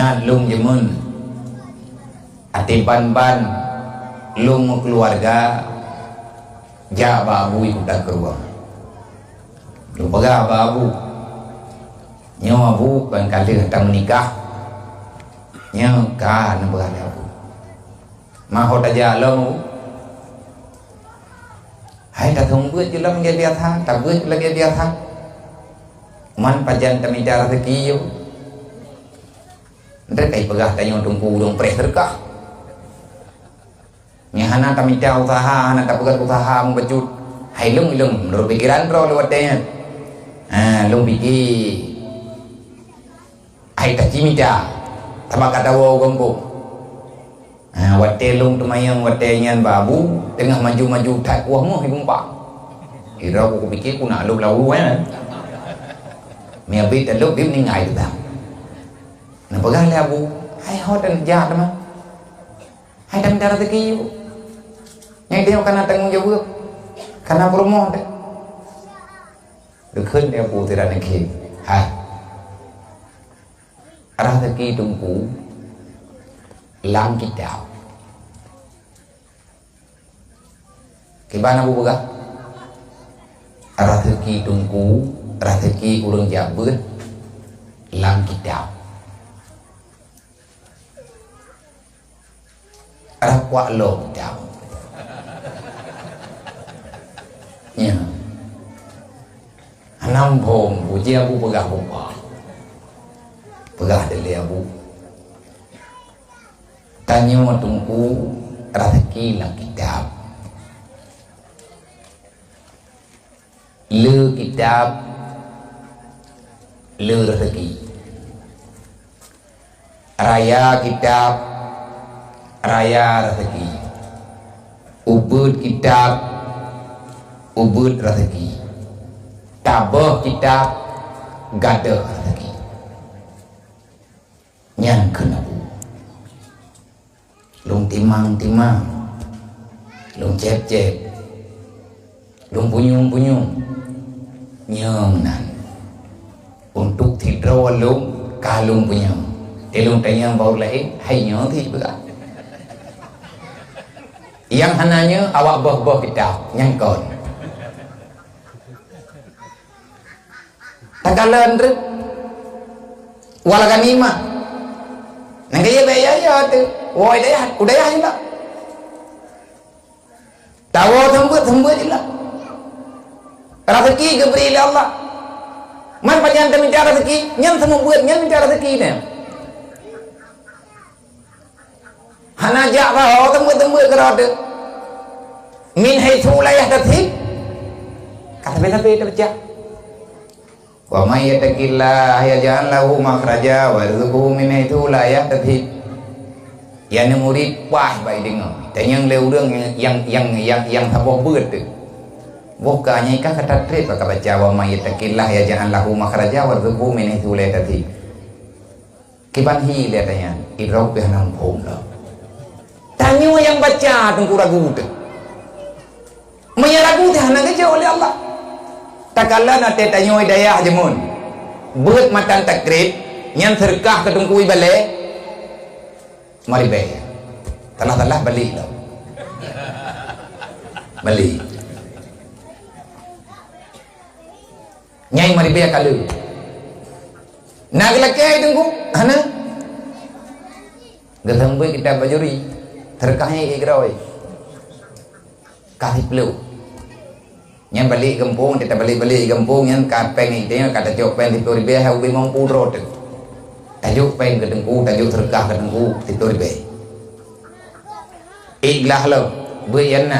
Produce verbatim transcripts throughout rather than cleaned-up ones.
Lôn jeumön, até ban-ban lôn meukeuluwarga jak bak Abu i Kuta Krueng. Lôn peugah bak Abu, "Nyoe Abu, ban ka lheueh tameunikah, nyoe ka neupeugah lé Abu. Ma ho tajak lom, Abu?" "Hai, taseumeubeuet ju lom lagèe biasa, tabeuet lagèe biasa. Man pajan tamita raseuki, Abu." Nyan ka ipeugah tanyoe teungku ureueng preh seudeukah. Nyang hana tamita useuha, hana tapeugöt useuha meubacut. Hai lôn, lôn, meunurot pikeran droe lôn watèe nyan. Ha, lôn pike, hai tacimita, sabab ka tawoe u gampông. Ha, watèe lôn teumanyong watèe nyan bak Abu, teungoh maju-maju that kuah moh i geumpa. Sidroe ku kupike ku na lôb lam ulu nyan. Meunyo bit talôb, bit meuninggai teutab. Neupeugah lé Abu, "Hai ho tan jak teuma. Hai tamita raseuki, Abu. Nyan tanyoe kana tanggong jaweueb, kana peurumoh teuh." Geukheun lé Abu sira neukheun, "Hai, raseuki teungku lam kitab." Kiban Abu peugah, "Raseuki teungku, raseuki ureueng jak beuet lam kitab." Rakwak lom kitab. Nyan. Hana muphom, uji Abu peugah bupa. Peugah dilèe Abu. Tanyoe teungku raseuki lam kitab. Le kitab, le raseuki. Raya kitab, raya raseuki. Ubeuet kitab, ubeuet raseuki. Taböh kitab, gadöh raseuki. Nyan keuh na bu. Lôn timang-timang, lôn cép-cép, lôn punyueng-punyueng. Nyoe meunan. Untuk sidroe lôn ka lôn punyueng. Di lôn tanyong bak ureueng laén, hai nyoe cit peugah. Nyang hana nyoe awak boh-boh kitab, nyang kon. Takalon treuk. Wal ghanimah. Nyang keu bèk ya-ya teuh. Woe dayah, u dayah nyoe. Tawoe seumeubeuet, seumeubeuet cit lah. Raseuki geubri lé Allah. Man pajan tamita raseuki, nyan seumeubeuet, nyan mita raseuki nyan. Hana jak saho teumeut-teumeut keudroe teuh. Min haitsu la yahtasib. Ka sabe-sabe teubaca. Wa may yattaqillaha yaj'al lahu makhraja wa yarzuqhu min haitsu la yahtasib. Nyang murit paih bak ideungoe. Tanyong lé ureueng nyang, nyang, nyang, nyang saboh beuet teuh. Boh ka nyan ka tatreb ka baca, "Wa may yattaqillaha yaj'al lahu makhraja wa yarzuqhu min haitsu la yahtasib." Kiban hi lé tanyan, idroe pih hana muphom lom. Tanyoe nyang baca teungku ragu teuh. Meunyoe ragu teuh hana geujok lé Allah. Takalon até tanyoe dayah jeumon. Beuet matan takrib, nyan seudeukah keu teungku ibalèe. Maribèe. Salah-salah balik lom. Balik. Nyang maribèe ka le. Na geulakèe teungku? Hana. Geuseumeubeuet kitab bajuri. Seudeukah nyan ék keudroe. Ka siplôh. Nyan balek gampông, tabalek-balek gampông nyan ka pèng, ka tacok pèng siplôh ribèe, hai ubé mampu droe teuh. Tajok pèng keu teungku, tajok seudeukah keu teungku siplôh ribèe. Ék glah lom, beuet nyang na,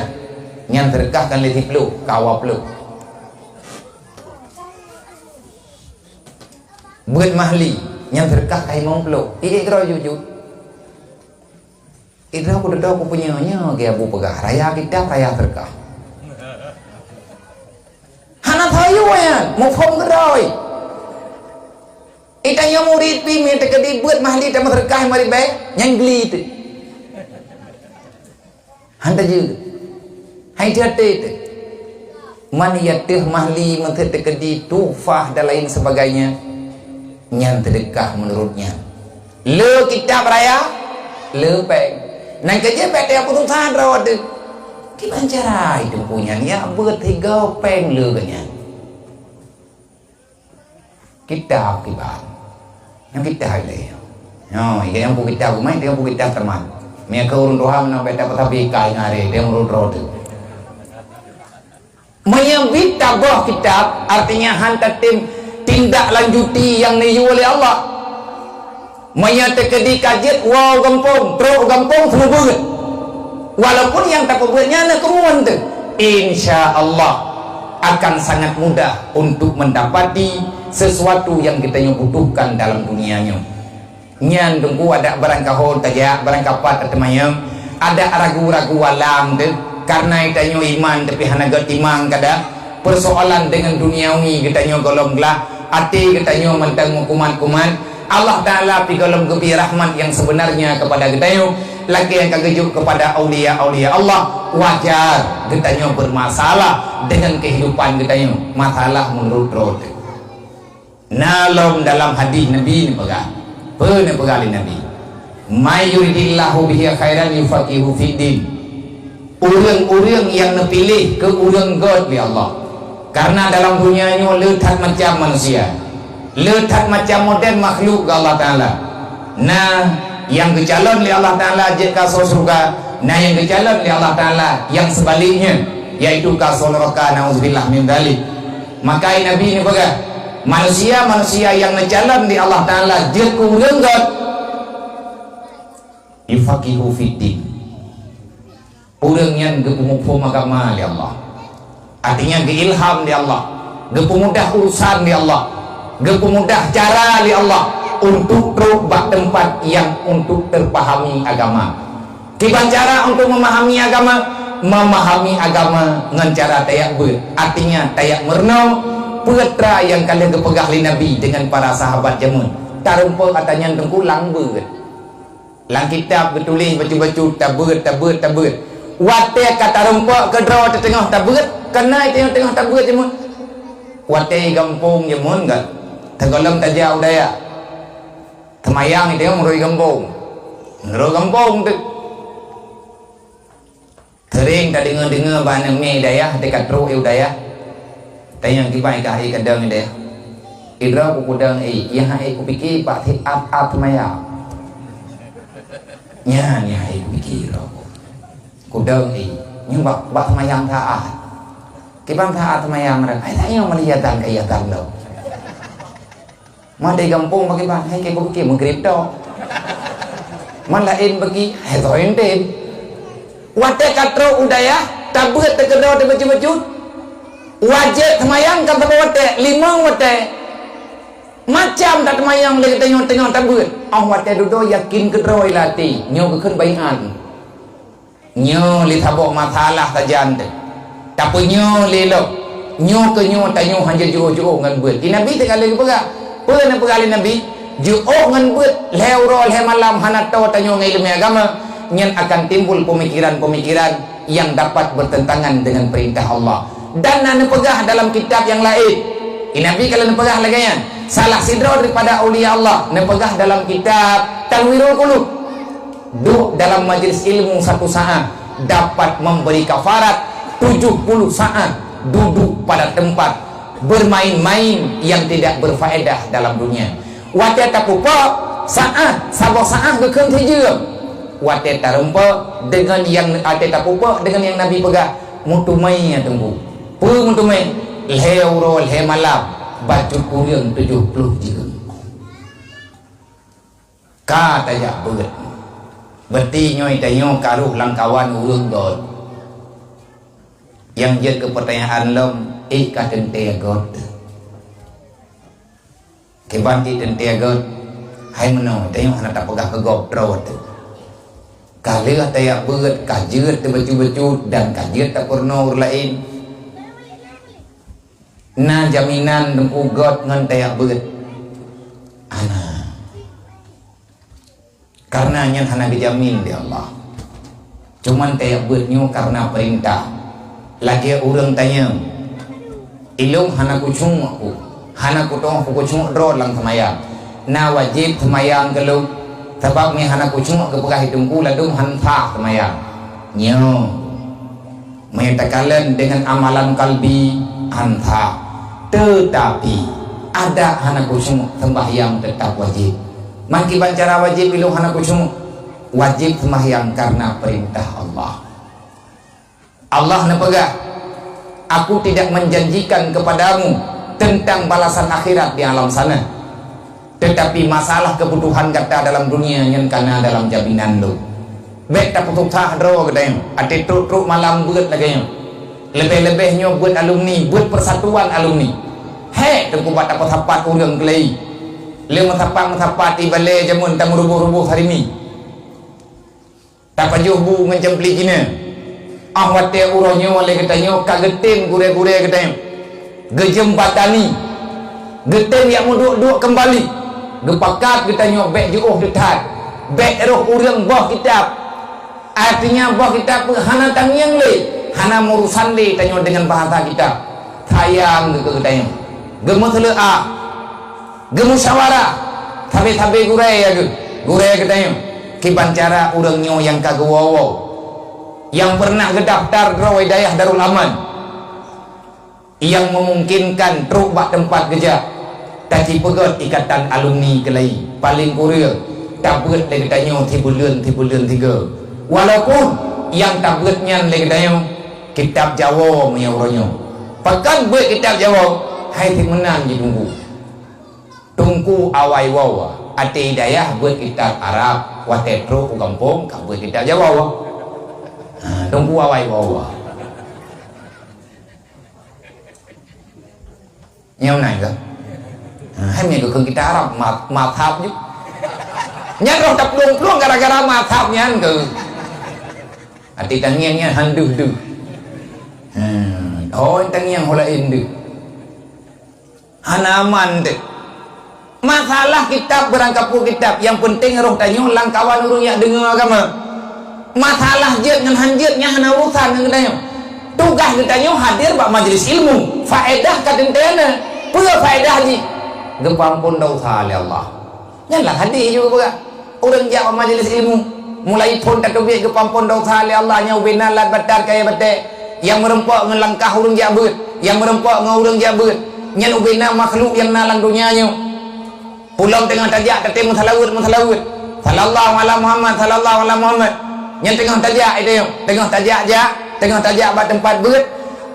nyan seudeukah kan lé siplôh, ka dua plôh. Beuet mahli, nyan seudeukah ka limong plôh. Ék keudroe jujur. Idroe kudeungoe kupeunyoe nyoe geuh Abu peugah, raya kitab, raya seudeukah. Hana sayu nyan, muphom keudroe. Itanyoe murit pih meu teukeudi beuet mahli tameuseudekah limong ribèe, nyan gli teuh. Han tajeuet. Hai teuh até teuh. Man iya teuh mahli meuseu teukeudi tuhfah dan lain sebagainya, nyan seudeukah meunurot nyan. Le kitab raya, le péng. Nyan keuh jeuet bék teupeusah droe teuh. Kiban cara itu punyan ya beuet tiga péng le geuh nyan. Kitab kiban. Nyang kitab le. Nyoe, nyang buku kitab rumah, nyang buku kitab teman. Mia ke ureuëng tuha na beta petabi kai ngare dia ureuëng droe teuh. Meunyoe bit tabah kitab, artinya han tatem tindak lanjuti nyang neuyue lé Allah. Meunyoe teukeudi ka jeuet woe gampông, trok gampông seumeubeuet. Walaupun nyang tapeubeuet nyan na keumuan teuh, insya Allah akan sangat mudah untuk mendapati sesuatu yang geutanyoe butuhkan dalam dunia nyoe. Nyan teungku adak barangkaho tajak, barangkapat tateumanyong, adak ragu-ragu alam teuh, karena tanyoe iman tapi hana geutimang kada. Persoalan dengan duniawi geutanyoe golom glah, até geutanyoe mantong meukumat-kumat. Allah Taala pi golom geubri rahmat yang sebenarnya kepada geutanyoe, lagée nyang ka geujok kepada aulia-aulia Allah. Wajar geutanyoe bermasalah dengan kehidupan geutanyoe. Masalah menurut droe teuh. Na lom dalam hadis Nabi neupeugah. Peue neupeugah lé Nabi? "May yuridillahu bihi khairan yufaqihu fiddin." Ureuëng-ureuëng nyang neupiléh keu ureuëng gét lé Allah. Karena dalam dunia nyoe le that macam manusia. Le that macam model makhluk geuh Allah Taala. Na nyang geucalon lé Allah Taala jeuet ka soe syeuruga, na nyang geucalon lé Allah Taala nyang seubaliknya, yaitu ka soe neuraka, naudzubillah min dzalik. Maka Nabi neupeugah, manusia-manusia nyang neucalon lé Allah Taala jeuet keu ureuëng gét, yufaqihu fiddin. Ureuëng nyan geupeumuphom agama lé Allah. Artinya geuilham lé Allah, geupeumudah urusan lé Allah, geupeumudah cara lé Allah untuk trok bak teumpat nyang untuk teupahami agama. Kiban cara untuk memahami agama? Memahami agama ngon cara tajak beuet, artinya tajak meurunoe peue atra nyang ka lheueh geupeugah lé Nabi dengan para sahabat jameun. Tarumpok ata nyan teungku lam beuet. Lam kitab geutuléh bacut-bacut, tabeuet, tabeuet, tabeuet. Watée ka tarumpok keudroe teuteungoh tabeuet, keunan teuteungoh tabeuet jameun. Watée gampông jameun gét, teugohlom tajak u dayah. Teumayang teuteungoh meurui gampông. Meurui gampông teuh. Sering tadeungoe-deungoe bak aneuk miet dayah, teuka trok u dayah. Tanyong kiban ka hai kadang dayah. Idroe ku kudong i, nyang hai kupike bak sit ap-ap teumayang. Nyan nyang hai kupike idroe ku. Kudong i, nyoe bak, bak teumayang saat. Kiban saat teumayang ran, ai tanyong meuli azan ka azan lom. Man di gampông bagi ban, hai keu bukit meugrib tok. Man laén bagi, hai toh enten. Watée ka trok u dayah, tabeuet teukeudroe teubacut-bacut. Wajéb teumayang ka saboh watée, limong watée. Macam that teumayang lé geutanyoe teungoh tabeuet. Oh watée dudoe yakin keudroe lam até, nyoe geukheun baiát. Nyoe lé saboh masalah sajan teuh. Tapeunyoe lé lom. Nyoe keu nyoe tanyoe hana jiôh-jiôh ngon beuet. Di Nabi teuka lé geupeugah. Peue neupeugah lé Nabi? Jiôh ngon beuet lhée uroe lhée malam hana toe tanyoe ngon ileumé agama, nyan akan timbul peumikiran-peumikiran nyang dapat bertentangan dengan peurintah Allah. Dan na neupeugah dalam kitab nyang laén. Di Nabi ka lheueh neupeugah lagée nyan. Salah sidroe daripada aulia Allah neupeugah dalam kitab Tanwirul Qulub. Duek dalam majlis ilmu satu saat dapat memberi kafarat tujuh puluh saat duduk pada tempat bermain-main yang tidak berfaedah dalam dunia. Watée tapupok saat, saboh saat geukheun sijeuem. Watée tarumpok deungon nyang, watée tapupok deungon nyang Nabi peugah, meuteumé teungku. Peue meuteumé? Lhée uroe lhée malam bacut ureuëng tujoh ploh jeuem. Ka tajak beuet. Berarti nyoe tanyoe ka rhoh lam kawan ureuëng gét. Nyang jeuet keu peutanyaan lom, ék ka teuntée gét? Kiban ék teuntée gét? Hai meunoe, tanyoe hana tapeugah keu gob droe teuh. Ka lheueh tajak beuet, ka jeuet teubacut-bacut dan ka jeuet tapeurunoe ureuëng laén. Na jaminan teungku gét ngon tajak beuet? Hana. Karena nyan hana geujamin lé Allah. Cuman tajak beuet nyoe karena peurintah. Lagée ureuëng tanyong, ilong hana kucungoe ku, hana kutoh kucungoe droe lam seumayang. Na wajéb seumayang keu lôn? Sabab meuhana khusyuk geupeugah di teungku ladôm han sah seumayang. Nyoe. Meuhana takalon deungon amalan kalbi han sah. Teutapi, adak hana khusyuk, seumbahyang teutap wajéb. Man kiban cara wajéb ilôn hana khusyuk? Wajéb seumbahyang kareuna peurintah Allah. Allah neupeugah, "Aku tidak menjanjikan kepadamu tentang balasan akhirat di alam sana. Tetapi masalah kebutuhan gata dalam dunia nyan kana dalam jaminan Lôn." Bék tapeususah droe geutanyoe, até trok-trok malam beuet lagée nyoe. Leubeh-leubeh nyoe beuet alumni, beuet persatuan alumni. Hék teungku bak tapeusapat ureuëng keulai. Lé meusapat-meusapat ié balée jameun tameuruboh-ruboh sarimi. Tapajoh bu ngon ceumpli Cina. Óh watée uroe nyoe lé geutanyoe ka geutem gurée-gurée geutanyoe. Geujeuembatani. Geutem jak meuduek-duek keumbali. Geupakat geutanyoe bék jiôh teuthat. Bék roh ureuëng boh kitab. Artinya boh kitab hana tangieng lé, hana meurusan lé tanyoe deungon bahasa kitab. Sayang geuh keu geutanyoe. Geumeuseuleuah. Geumusyawarah, sabe-sabe gurée ya geuh, gurée geutanyoe, kiban cara ureuëng nyoe nyang ka geuwoe-woe, nyang peureunah geudaftar droe dayah Darul Aman, nyang meumungkinkan trok bak teumpat geujak, tacipeugét ikatan alumni keulai, paleng kureueng tabeuet lé geutanyoe sibuleuen-sibuleuen sigoe. Walaupun nyang tabeuet nyan lé geutanyoe kitab Jawoe meunyoe uroe nyoe. Pakon beuet kitab Jawoe, hai siat meunan jitunggu. Teungku awai woe, até dayah beuet kitab Arab, watée trok u gampông ka beuet kitab Jawoe. Ha, teungku awai woe. Nyang na ka? Ha, hai meunan keu kitab Arab, ma-, mazhab ju. Nyan roh taplueng-plueng gara-gara mazhab nyan keu. Até tangieng nyan han deuh-deuh. Ha, oh tangieng ho laén deuh. Hana aman teuh. Masalah kitab beurangkapeue kitab, nyang peunteng roh tanyoe lam kawan ureuëng nyang deungoe agama. Masalah jeuet ngon han jeuet nyan hana urusan ngon geutanyoe. Tugaih geutanyoe hadir bak majlis ilmu. Faedah ka teuntée na. Peue faedah jih? Geupeuamphon desya lé Allah. Nyan lam hadis juga peugah. Ureuëng jak bak majlis ilmu, mulai phon tateubiet geupeuamphon desya lé Allah nyang ubena lat batat kayée batée, nyang meureumpok ngon langkah ureuëng jak beuet, nyang meureumpok ngon ureuëng jak beuet, nyan ubena makhluk nyang na lam donya nyoe. Pulom teungoh tajak tatem meuseulaweuet-meuseulaweuet, "Sallallahu ala Muhammad, sallallahu ala Muhammad." Nyan teungoh tajak, eh, teungoh, teungoh tajak jak, teungoh tajak bak teumpat beuet,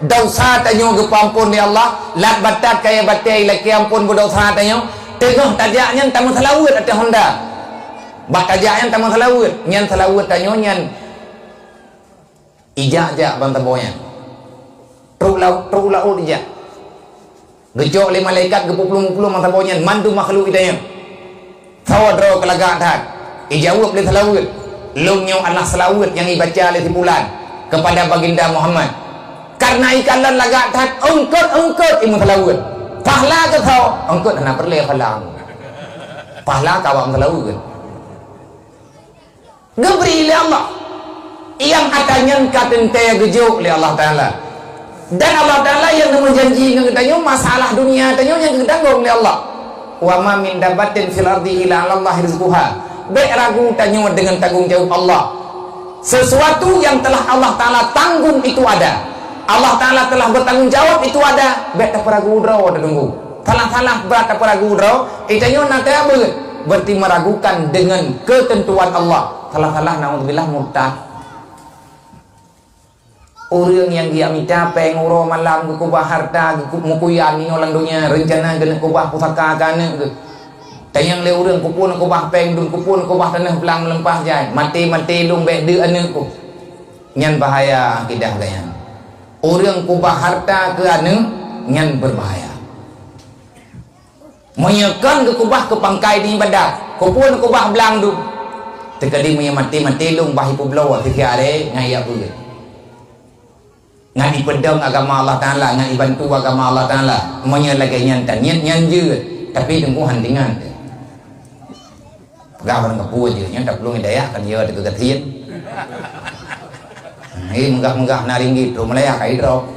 desya tanyoe geupeuamphon lé Allah, lat batat kayée batée ilakée amphon bak desya tanyoe, teungoh tajak nyan tameuseulaweuet ateueh honda. Bak tajak nyan tameuseulaweuet, nyan seulaweuet tanyoe nyan ijak-jak ban saboh nyan. Trok lau-, trok laôt ijak. Geucok lé malaikat geupeuplong-plong ban saboh nyan mandum makhluk geutanyoe. Soe droe keu lagak that. Ijaweueb lé seulaweuet. Lôn nyoe adalah seulaweuet nyang ibaca lé si Pulan keupada Baginda Muhammad. Kareuna ikalon lagak that, eungkot-eungkot imeuseulaweuet. Pahala keu soe? Eungkot hana peureulée pahala. Pahala keu awak meuseulaweuet. Geubri lé Allah. Nyang atra nyan ka teuntée geujok lé Allah Taala. Dan Allah Taala nyang neumeujanji ngon geutanyoe masalah dunia tanyoe nyang geutanggong lé Allah. "Wa ma min dabbatin fil ardi illa 'alallahi rizquha." Bék ragu tanyoe deungon tanggong jaweueb Allah. Sesuatu yang telah Allah Taala tanggung itu ada. Allah Taala telah bertanggung jawab itu ada. Bék tapeuragu droe tatunggu. Salah-salah brat tapeuragu droe, eh, tanyoe na kaya beuet, berarti meragukan dengan ketentuan Allah. Salah-salah, naudzubillah, murtad. Ureuëng nyang geujak mita péng uroe malam, geukeubah hareuta, geuku-, meukuyan inoe lam donya, reuncana geuneuk keubah pusaka keu aneuëk geuh. Tanyong lé ureuëng, "Keupeue neukeubah péng dum, keupeue neukeubah tanoh blang meulimpah jai? Maté-maté lôn bék deuk aneuëk ku." Nyan bahaya akidah geuh nyan. Ureuëng keubah hareuta keu aneuëk, nyan beubahaya. Meunyoe kon geukeubah keu pangkai di iébadat, keupeue neukeubah blang dum? Teukeudi meunyoe maté-maté lôn bah ipeubloe sisi aré ngon ié beuet. Ngon ipeudong agama Allah Taala, ngon ibantu agama Allah Taala. Meunyoe lagée nyan tan, nyan, nyan jeuet, tapi teungku han deungon teuh. Peugah barang kapeue jeuet, nyan taplueng hidayah kan ya teuka gasien. Hei, meugah-meugah na ringgit, trok meulayak ka idrop.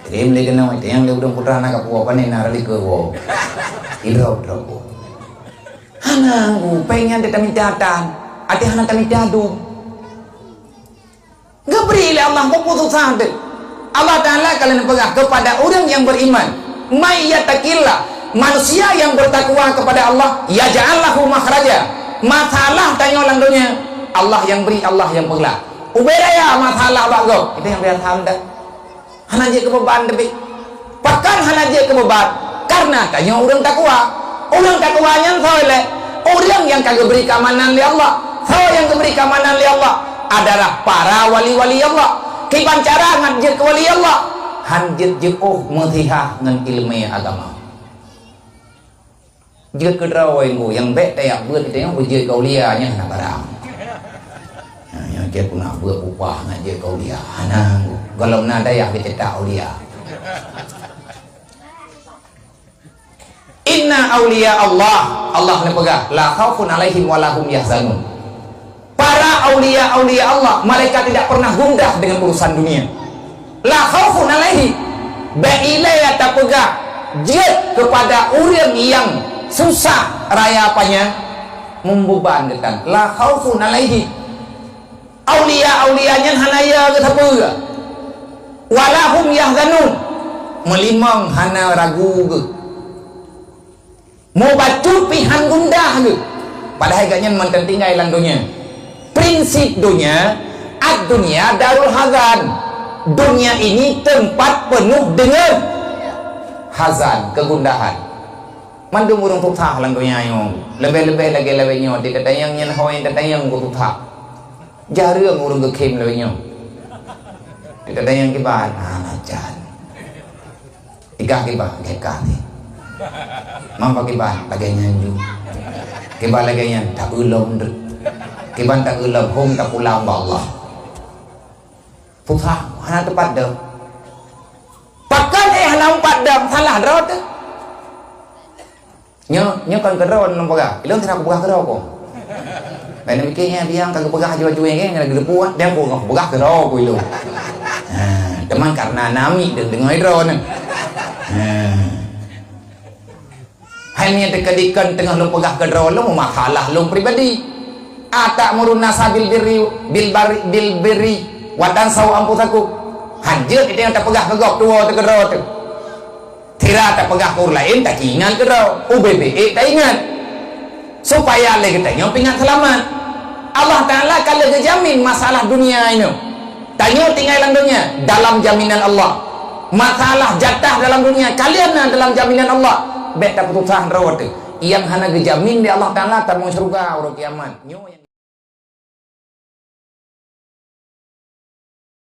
Kirim lé keunoe, tanyong lé ureuëng putra na kapeue, pane na rali keu woe. Idrop, drop woe. Ha, Hana gupéng nyan taminta tan, até hana taminta dum. Geubri lé Allah, peue susah teuh. Allah Taala ka lheueh peugah kepada ureuëng nyang beriman, "May yattaqillah," manusia yang bertakwa kepada Allah, "yaj'al lahu makhraja." Masalah tanyoe lam donya, Allah nyang bri, Allah nyang peuglah. Ubé raya masalah bak gob, kita nyang biasa handak. Hana jeuet keu beuban teubiet. Pakon hana jeuet keu beuban? Karena tanyoe ureuëng takwa. Ureuëng takwa nyan soe lé? Ureuëng nyang ka geubri keamanan lé Allah. Soe nyang geubri keamanan lé Allah? Adalah para wali-wali Allah. Kiban cara ngat jeuet keu wali Allah? Han jeuet jiôh meusihah ngon iéleumé agama. Jeuet keudroe, nyang bék tajak beuet, teunyong beujeuet keu aulia nyan hana barang. Nah, nyang jeuet puna beuet upah ngat jeuet keu aulia. Hana, gohlom na dayah geucetak aulia. "Inna aulia Allah," Allah neupeugah, "la khaufun alaihim wa lahum yahzanun." Para aulia-aulia Allah, mereka tidak pernah gundah dengan urusan dunia. La khaufun alaihi, bék ilée tapeugah jeuet kepada ureuëng nyang susah raya panyang, meubeban geutan. La khaufun alaihi. Aulia-aulia nyan hana ya geuh sapeue. Wa lahum yahzanun, meulimong hana ragu geuh. Mubacut pih han gundah geuh. Padahai gobnyan mantong tinggai lam donya. Prinsip donya, "Ad-dunya darul hazan." Dunia ini tempat penuh dengan hazan, kegundahan. Mandum ureuëng susah lam donya nyoe. Leubeh-leubeh lagée-lagée nyoe, di tatanyong nyan ho nyang tatanyong geuh susah. Jareueng ureuëng geukhém lagée nyoe. Di tatanyong kiban, hana can. Igah kiban, gét kah ni. Mangka kiban, lagée nyan ju. Kiban lagée nyan, tapeulom deuek. Kiban tapeulom, hom tapulang bak Allah. Susah, hana teupat deuek. Pakon éh hana umpat deuek, salah droe teuh. Nyoe, nyoe kon keudroe lôn peugah. Ilôn hana kupeugah keudroe kong. Laén pike nyan biang ka geupeugah aju-aju nyan, nyan lagée geupeubuet, dan peugah, peugah keudroe ku ilôn. Ha, teuma karena namiet deungoe droe nyan. Ha. Hai nyan teuka dikon teungoh lôn peugah keudroe lôn, masalah lôn pribadi. "Ata'murun nasa bil birri, bil bari, bil birri, wa tansau anfusakum." Han jeuet nyang tapeugah keu gob tuwoe teuh keudroe teuh. Sira tapeugah keu ureuëng laén, taingat keudroe, ubé-bé taingat. Supaya lé geutanyoe pih ingat seulamat. Allah Taala ka lheueh geujamin masalah dunia inoe. Tanyoe tinggai lam donya dalam jaminan Allah. Masalah jatah dalam dunia, kalian na dalam jaminan Allah. Bék tapeususah droe teuh. Nyang hana geujamin lé Allah Taala tamong syeuruga uroe kiamat. Nyoe nyang